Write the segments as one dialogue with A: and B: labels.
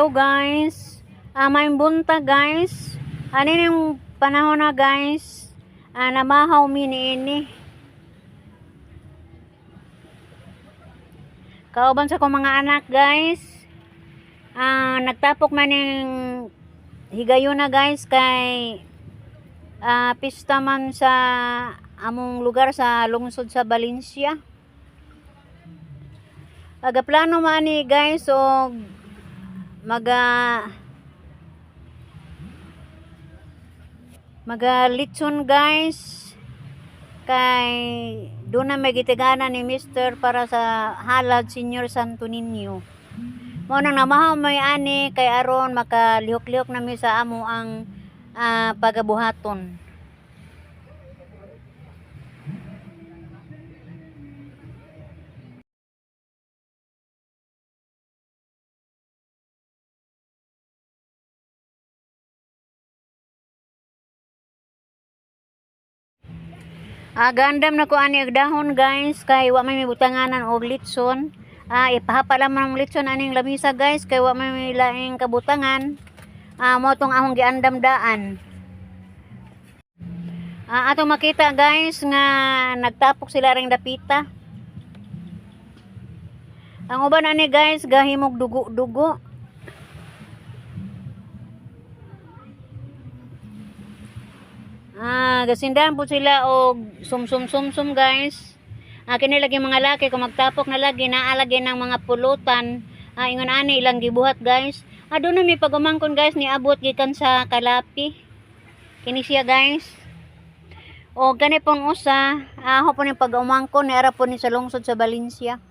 A: Hello guys. May buntag, guys. Ano yung panahon na, guys? Namahaw mi niini. Kauban sa kong mga anak, guys. Nagtapok man ning higayon na, guys, kay pista man sa among lugar sa lungsod sa Valencia. Aga plano man ni, guys, og maga litson, guys, kay doon na may gitigana ni Mister para sa halad Senior Santo Niño. Mao nang namahaw may ani kay aron makalihok-lihok nami sa amo ang pagabuhaton. Gandam na ko ani og dahon, guys, kay wa may butanganan og litson. Ipahapa lamang ang litson aning lamisa, guys, kay wa may laing kabutangan. Mo tong akong giandam daan. Atong makita, guys, nga nagtapok sila ring dapita. Ang uban ani, guys, gahimog dugo-dugo. Gasindahan po sila og sumsum sumsum, guys. Kini lagi mga laki kung magtapok na lagi naalagi ng mga pulutan. Ingon ani ilang gibuhat, guys. Doon na may pagumangkon, guys, niabot gikan sa Kalapi. Kini siya, guys. O gani pong usa, aho po ni pag-umangkon ni ara po ni sa lungsod sa Valencia.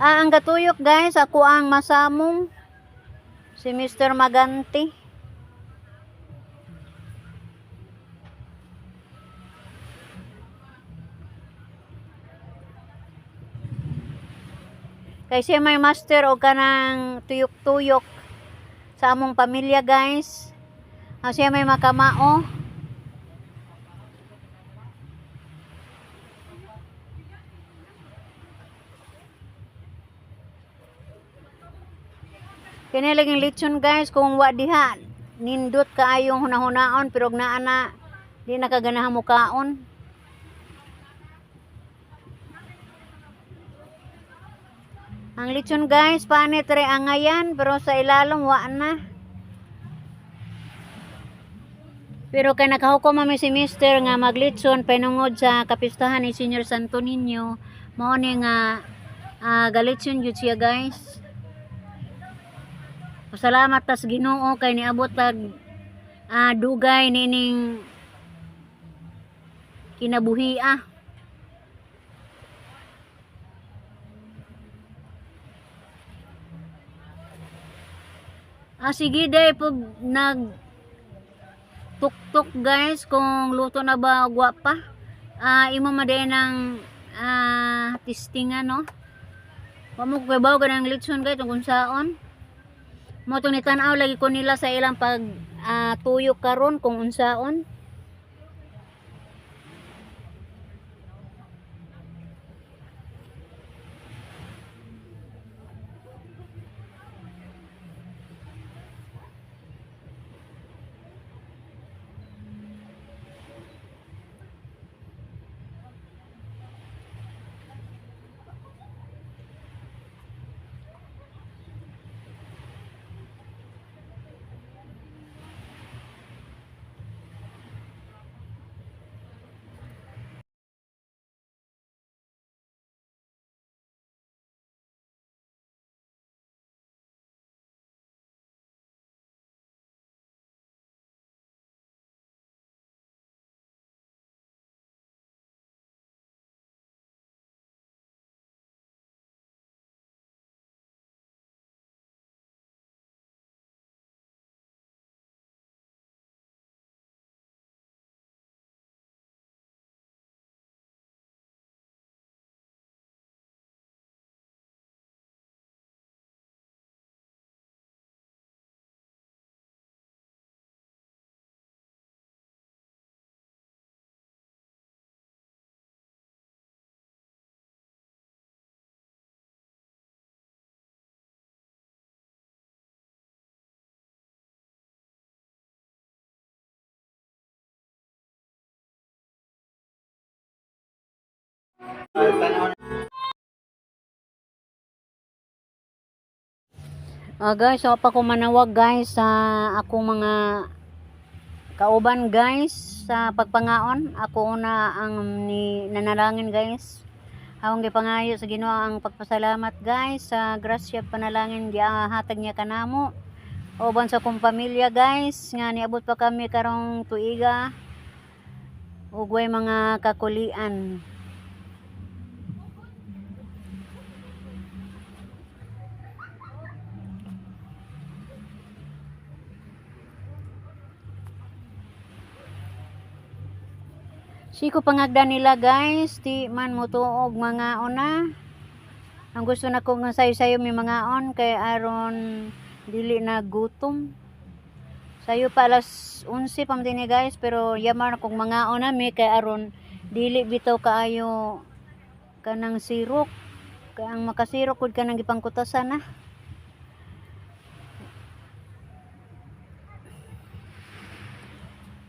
A: Ang gatuyok, guys, ako ang masamong si Mr. Maganti. Kay siya may master o kanang tuyok-tuyok sa among pamilya, guys. Siya may makamao. Kini laging litson, guys, kung wa diha nindot kaayong hunahunaon, pero og naa na di na kaganahan mo kaon. Ang litson, guys, panit re angayan, pero sa ilalom wa na. Pero kay nakahukom mami si Mister nga maglitson panungod sa kapistahan ni Senior Santo Niño, mao ni nga galitson gyud siya, guys. Pasalamat tas Ginoo kay niabot tag dugay nining kinabuhi. Sige day pag nag tuktok, guys, kung luto na ba o wa pa. Imo man ng testingan, no. Wa mo kabaw ganang litson, guys, kung saon. Mo tong nitan-aw lagi ko nila sa ilang pag tuyok karon kung unsaon. Ah, guys, so pa ko manawag, guys, sa akong mga kauban, guys, sa pagpangaon. Ako una ang ni nanalangin, guys. Akong gipangayo sa Ginoo ang pagpasalamat, guys, sa grasya panalangin gihatag niya kanamo. Uban sa akong pamilya, guys, nga niabot pa kami karong tuiga ug way mga kakulian. Siko pangagda nila, guys, di man mo tuog mga ona. Ang gusto na ko nga sayo-sayo may mga on kay aron dili na gutom. Sayo pa alas 11 pa man dinhi, guys, pero yamar kong mga on mi kay aron dili bitaw kaayo kanang sirok. Kay ang makasirok pud kanang gipangkutasan na.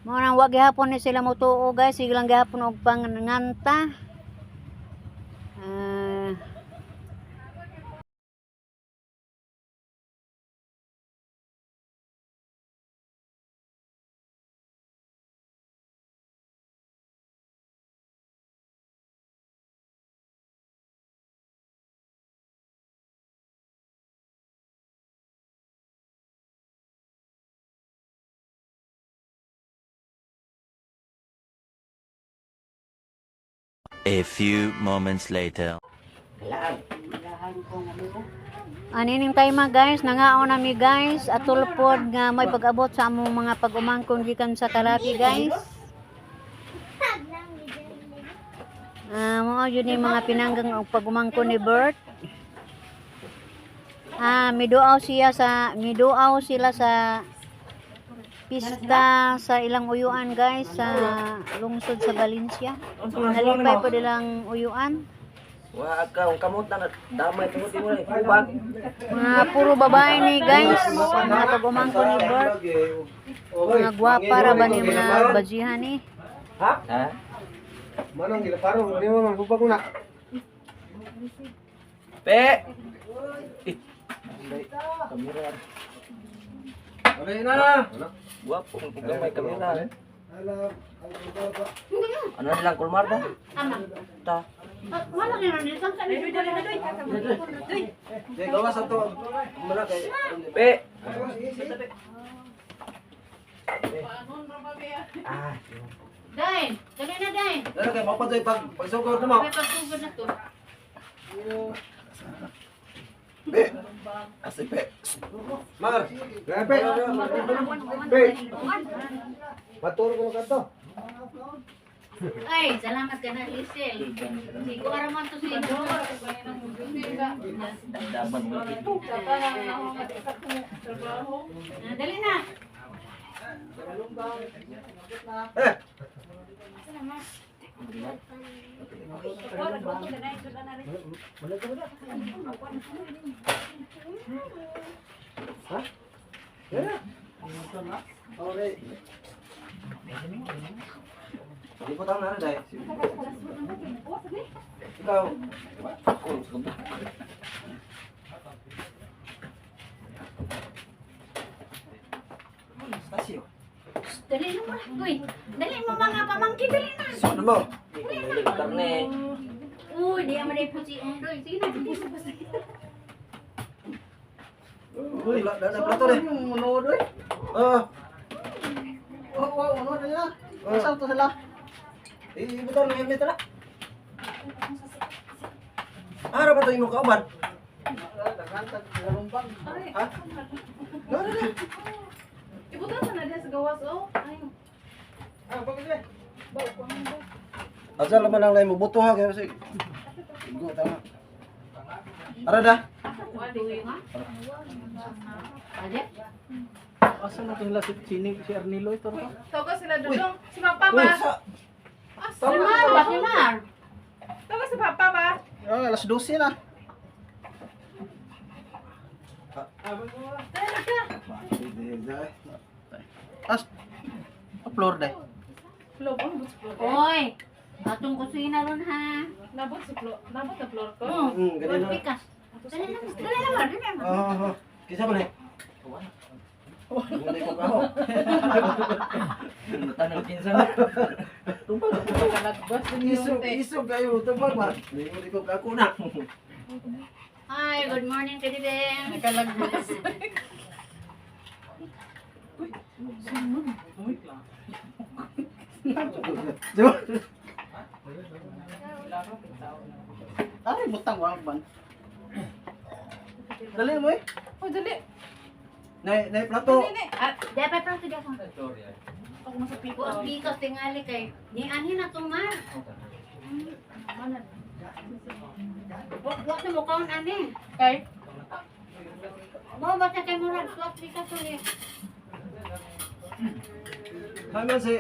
A: Mao nang wa gihapon ni sila motuo, guys, sige lang gihapon og pangnganta. Ah.
B: A few moments later.
A: Anining time, guys, nangaon nami, guys, atulpod nga may pag-abot sa among mga pag-umangkon gikan sa Kalapi, guys. Ah, mao yun yung mga pinanggang og pag-umangkon ni Bert. Ah, miduaw sila sa pista sa ilang uyuan, guys, sa lungsod sa Valencia. Nalipay po nilang uyuan.
C: Wa ka ang kamot na damay tungod mo ni kubag.
A: Mga puro babae ni, guys, mga pag-umangkon ni Bert. Mga gwapa ra ba ni mga bajihan ni.
C: Ha?
D: Manong gila parang di mo man hubag na.
C: Pe. Eh. Kamera.
D: Wala na.
C: Gwapo ang gamay kamera. Ano nilang kulmar ba? Ta.
A: Wala kayo rin.
D: Di gawas ato. Mala kay
C: Pe.
A: Day, dali na, day.
D: Dara kay mapadoy pag pagsugod na mo.
A: May pagsugod na to.
C: Asi pe.
D: Mar. Pe. Pe. Maturo ko na kadto.
A: Ay, salamat ka na, Lisel. Sigo araman to si
C: Daban mo dito.
A: Ah, dali na.
D: Eh. Ha? Yeah. Okay.
C: Liputan na rin dai. Ikaw. Stasyo.
A: Dali na mo. Uy, dali mo mga pamangkin, dali na.
D: Ano mo?
C: Karne.
A: Uy, di man po si Undoy. Sige na, sige na.
D: Uy, na na plato re. Ah.
E: Oh, oh, ano na nila? Saan to sila?
D: Eh, butang na helmet na. Ara ba to imong kauban? Ha? No, no, no.
F: Ibutan sa na diya sa gawas, oh. Ay,
E: Ah, bakit eh?
D: Asa laman ang lain mo buto ha kay kasi. Igo tama. Ara da.
A: Ade?
E: Asa na to sila si Chini, si Arnilo ito to?
F: Tawagan sila dudong. Si Papa
D: Uy,
F: ba?
D: sa
F: Asa?
A: Si Mar ba? Si Mar?
F: Tawagan si Papa ba?
E: Ah, alas 12 na. As, floor day.
F: Flow, ano ba si Flow?
A: Oy, Atong kusina ron ha.
F: Nabot sa floor. Nabot na floor ko.
A: Oh,
C: Ganun na.
A: pikas. Dali lang, dali lang, dali lang.
D: Ah,
C: Kisa pa na eh.
D: Muna ko kaho.
C: Tanong kinsa na.
F: Pagkalagbas din yung
D: Isog,
F: te.
D: isog kayo. Tubag ba?
C: Hindi ko kako na.
A: Hi, good morning, Teddy Bear.
F: Nakalagbas.
D: Diba?
E: Ay, butang wala ban. Dali mo eh.
F: Oh, dali.
D: Nay, nay plato.
F: Dali, ni. Ah,
A: Dapat pa ito dyan.
F: ako mo sa piko.
A: Bukas pikas tingali kay ni ani na to man. Wa wa sa mukaon ani.
F: Kay?
A: Mo ba sa kay murag swat pikas to ni.
D: Haman si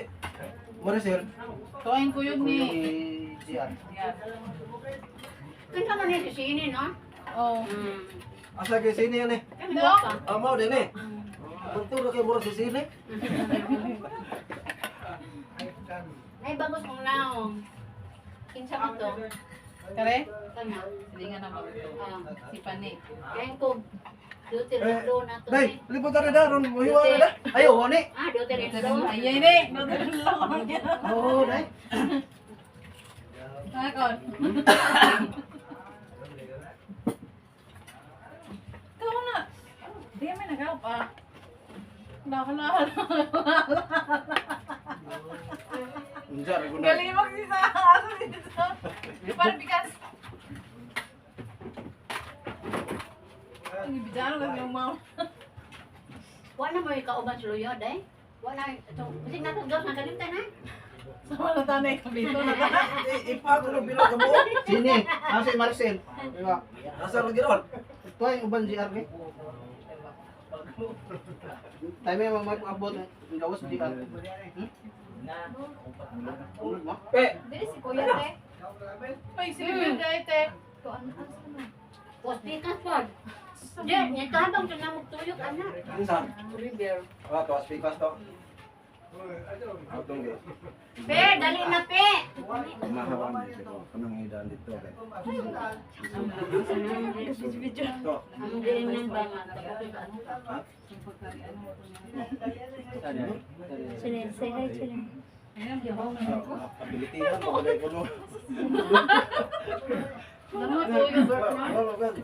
D: Maricel.
F: Tuwain ko yun
E: Kuya
F: ni.
E: ni GR.
F: Yan.
A: Kinsa man ni sini no?
F: Oh.
D: Asa kay sini yan eh.
A: Kami wa pa.
D: Amaw din eh. Bantu na kay murag si sini.
A: Ay bagos kong naong. Kinsa man to?
F: Kare?
A: Kana.
F: Silingan na mo ito.
A: Ah,
F: Si Pani.
A: kay ko duty
D: Eh,
A: rin na to.
D: Day,
A: ni.
D: libot na daron, muhiwa na da.
E: Ayo, wani.
A: Ah, duty rin do.
F: Ayay ni. Nagdala ko niya.
E: Oo, dai.
F: Nakon. Ikaw na. Di kami nagaw pa. Nakala.
D: Unsa ra guna.
F: Galing magsisa. Asa dito? Parang bigas. Ang ibidano kasi yung mama.
A: Wa na mo kauban sa luyo day. Wa na ito. Kasi natong gawas na kalimtan ha.
F: Sama na tanay kabito na tanay.
D: Eh, ipako na bilang ka mo.
E: Sini. Ah, si Maricel. Diba?
D: Asa lagi ron?
E: Ito ay uban GR ni. Tayo may mga mag-abot ng gawas GR. Hmm? Ulod mo?
C: Pe,
F: Dili si Kuya te. Ay, si Bill dahil te.
A: Was pikas pod. Di, nitabang sa namog tuyok ana.
D: unsa?
A: River.
D: Ah, to speakers to. Atong gi.
A: Pe, dali na pe.
D: Mahawan dito. Kanang hidan dito kay. To.
A: Ang diin ng banga. Sila, say hi sila.
D: Abilitihan ko dai kuno.
A: Damo tuyo birth no.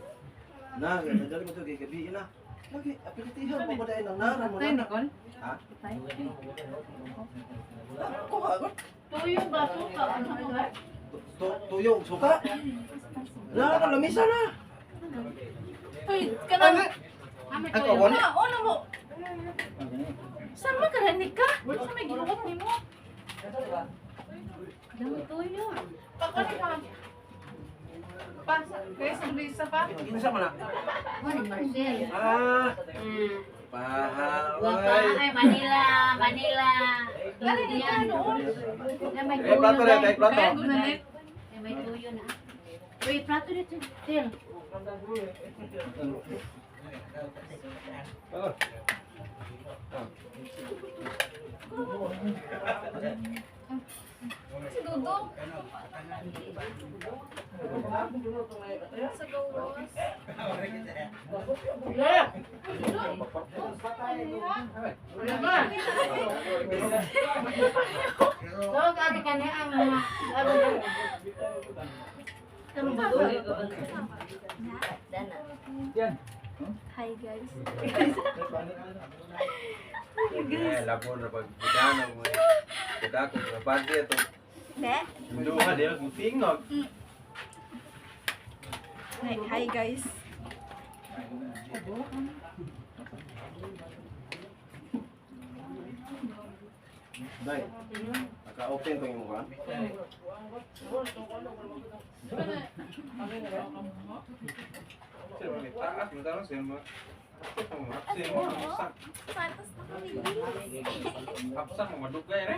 D: Na, nadali mo to kay gabi na. Lagi abilitihan ko dai nang nara mo
F: Tay,
D: na.
F: Nicole.
D: Ha? Kuha ko.
A: Tuyo ba suka ano ba?
D: Tuyo suka. Na, lamisa na.
F: Uy, kanang...
A: Ame
E: Ay,
A: tuyo.
E: kawan.
F: Una, una mo. Saan man ka ni ka? Sa may ginuot ni mo?
A: Damo tuyo.
F: Pagkano pa? Pa, kaya sa Lisa pa?
D: Kinsa man na?
A: Mo ni Marcel.
D: Ah,
A: Wapa
D: paha.
A: ay Manila, Manila.
F: Dali ni ka noon.
A: Na may
D: Eh,
A: tuyo.
D: plato na, tay, plato.
F: Kaya gunalit.
A: Na may tuyo na. Uy, plato dito. Til.
F: Si Dudong. Sa gawas.
A: Tawag ate kani ang mga Kamu ba? Dana.
F: Hi guys.
G: Eh, labor na pagbudana mo. Kuda ko na pati ito.
H: Ne?
G: Duha dia mutingog.
H: Hi, hi guys.
D: Dai. Naka-open ko yung mukha.
G: Taas mo taas mo. Mo hapsan.
H: Patas na kami.
G: Hapsan mo madugay re.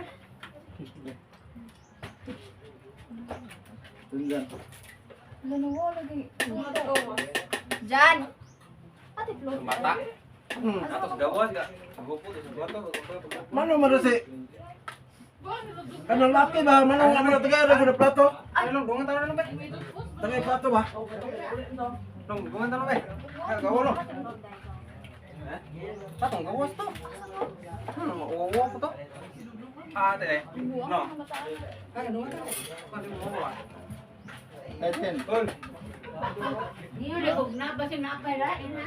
D: Tunggan.
H: Jan! Ate Flo.
G: Mata. Atos gawas ka. Gupo to sa plato.
D: Mano man si Kanang laki ba? Manong ano tagay ra na plato?
G: Ay, long, dungan tayo na ba?
D: Tagay plato ba?
G: Long, dungan tayo na ba? Ay, gawa long. Ha? Patong gawas to. Ano, mauwawa ko to? Ah, te. No. Ay, dungan tayo. Patong gawa.
D: Ten.
G: Ol.
A: Niyo le kog na basin na kay lain na.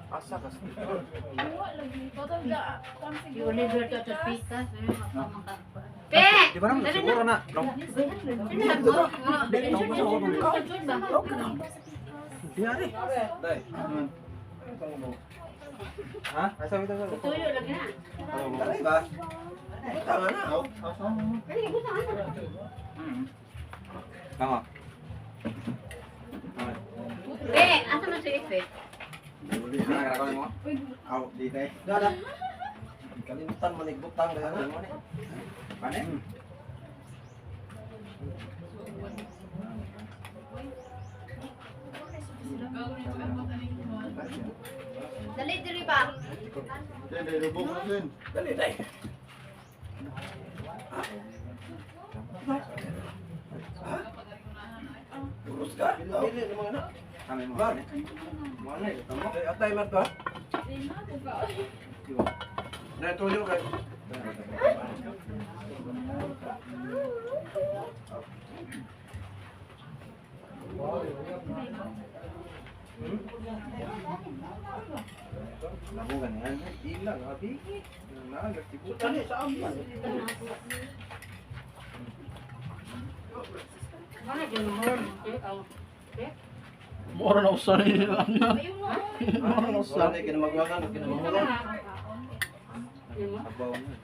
G: Asa ka?
A: Si Oliver to sa pikas. Pe!
G: Di ba naman siguro na? Long.
D: Di ari.
G: Dai. Ha? Asa ito sa?
A: Tuyo lagi na.
D: Dali ba? Tama na.
G: Tama.
A: Pe, asa man si Ife?
G: Nakakarakan mo?
D: Aw, di tay. Dada. Kalimutan mo nagbutang na na.
G: Pane?
H: Dali diri ba?
D: Dali day. Urus ka? Dili ni mga na.
G: Kami mo.
D: Mar.
G: Mo na ito mo.
D: Ay, atay mar to. Na tuyo kay.
G: Labo ganyan. Ila gabi. Na gatibo.
D: Dali sa amman.
A: Mana dyan mo horn?
E: Mura na usa ni ano. Mura na usa.
D: Wala na kinamagwagan, kinamahulong.
G: Abaw na.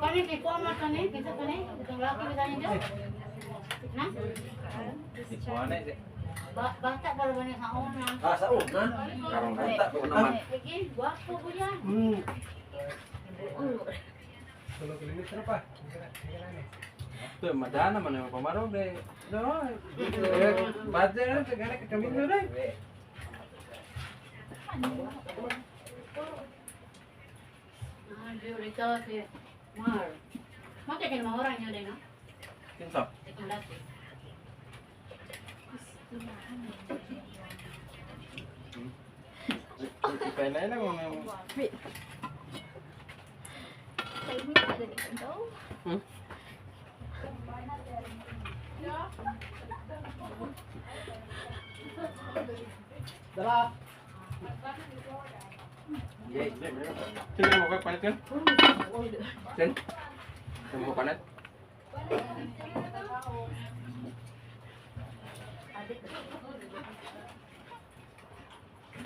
A: Kani kay kuha man kani, kinsa kani? Itong laki ba tani dyan? Na?
G: Ikuan eh.
A: Bata pa ba niya sa una?
D: Ah, sa una.
G: Karong kanta ko naman.
A: Sige, gwapo ko yan.
G: Kilometer pa. Tuh, madana man yung pamarong de. No. Badya na tagana ka kami na rin.
A: Ah, di ulit si Mar. Mata kayo mahorang niyo din, no?
G: Kinsa?
A: Itong laki.
G: Ipainay lang mo yung
H: Wait.
E: Dara.
G: Sino mo kay palit yun? Sen? Sino mo palit?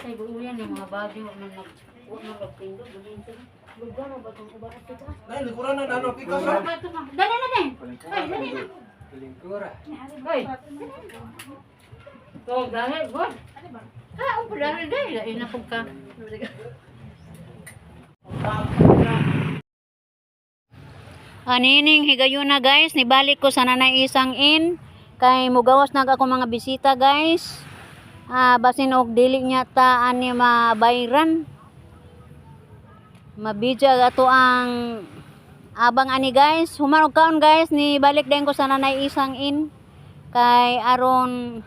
A: Kay buo yan yung mga bagyo, wag man mag wag man magpindot, ganyan sila. Lugar na ba itong uban at ito?
D: Dai likuran na ano pikas ha.
A: Dali na din! Ay, dali na!
G: Lingkura.
A: Ay! Oh, dahil, good. Ah, ang dahil dahil. Lain na pag ka. Anining higayuna guys, nibalik ko sa nanay isang inn kay mugawas nag ako mga bisita guys. Ah, basin og dili niya ta ani mabayran. Mabidya ato ang abang ani guys. Human og kaon guys, nibalik din ko sa nanay isang inn kay aron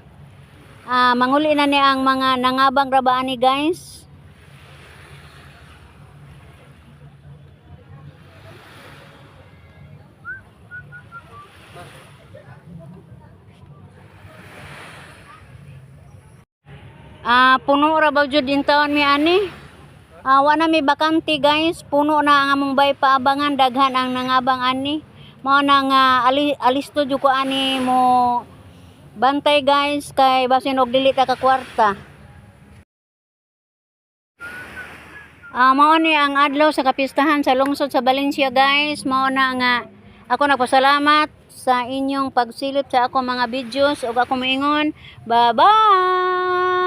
A: manguli na ni ang mga nangabang raba ani guys. Ah, puno ra ba jud in taon mi ani? Ah, wa na mi bakante guys, puno na ang among bay paabangan, daghan ang nangabang ani. Mao na nga alisto jud ko ani mo bantay guys kay basin og dili ta ka kwarta. Ah, mao ni ang adlaw sa kapistahan sa lungsod sa Valencia guys. Mao na nga Ako nagpasalamat sa inyong pagsilip sa ako mga videos ug ako moingon. Bye-bye.